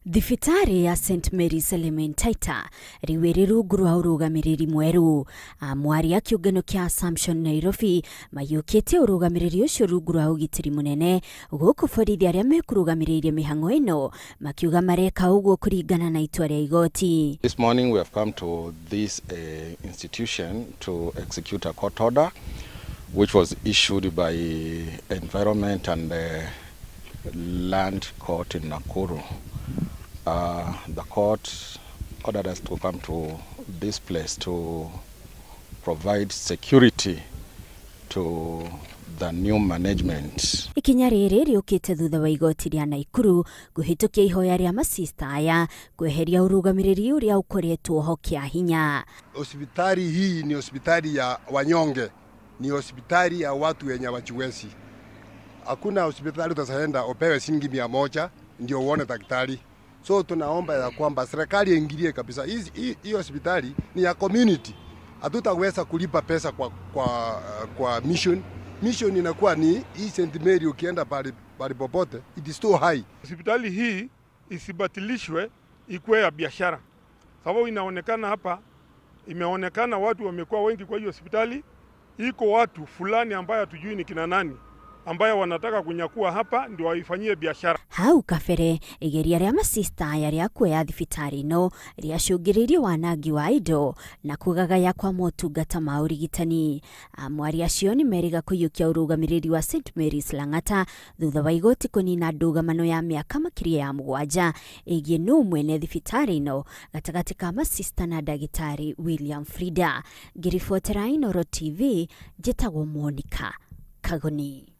Thibitarĩ ya St Mary's Elementaita rĩu ĩrĩ rungu rwa ũrũgamĩrĩri mwerũ. Amwari a kĩũngano kĩa Assumption Nairobi maiyũkĩtie ũrũgamĩrĩri ũcio rungu rwa ũgitĩri mũnene, gũkũ borithi arĩa mekũrũgamĩrĩire mĩhang'o ĩno makiuga mareka ũguo kũringana na itua rĩa igoti. This morning we have come to this institution to execute a court order which was issued by Environment and Land Court in Nakuru. The court ordered us to come to this place to provide security to the new management. Ikinya rĩrĩ rĩũkĩte thutha wa igoti rĩa Naikuru kũhĩtũkia ihoya rĩa masista aya kweheria ũrũgamĩrĩri ũrĩa ũkoretwo ho kĩa hinya. Hospitali hii ni hospitali ya wanyonge, ni hospitali ya watu wenye hawajiwezi. Hakuna hospitali utaenda upewe shilingi 100 ndio uone daktari. So tunaomba ya kwamba serikali ingilie kabisa. Hii hospitali ni ya community. Hatutaweza kulipa pesa kwa mission. Mission inakuwa ni hii St Mary, ukienda pale popote it is too high. Hospitali hii isibatilishwe ikuwe ya biashara. Sababu inaonekana hapa, imeonekana watu wamekuwa wengi kwa hiyo hospitali. Iko watu fulani ambaye hatujui ni kina nani ambaye wanataka kunyakua hapa ndio waifanyie biashara. Hau kabere igeria rĩa masista aya rĩa kuoya thibitarĩ ĩno rĩacũngĩrĩirie wanangi wa indo na kũgagaya kwa motungata ma ũrigitani. Amwari acio nĩ merĩga kũiyũkia ũrũgamĩrĩri wa St Mary's Lang'ata thutha wa igoti kũnina ndũgamano ya mĩaka makĩria ya 7 ĩgiĩ nũ mwene thibitarĩ ĩno gatagatĩ ka masista na ndagĩtarĩ William Frida. Ngĩribotera Inooro TV, njĩtagwo Monica Kagoni.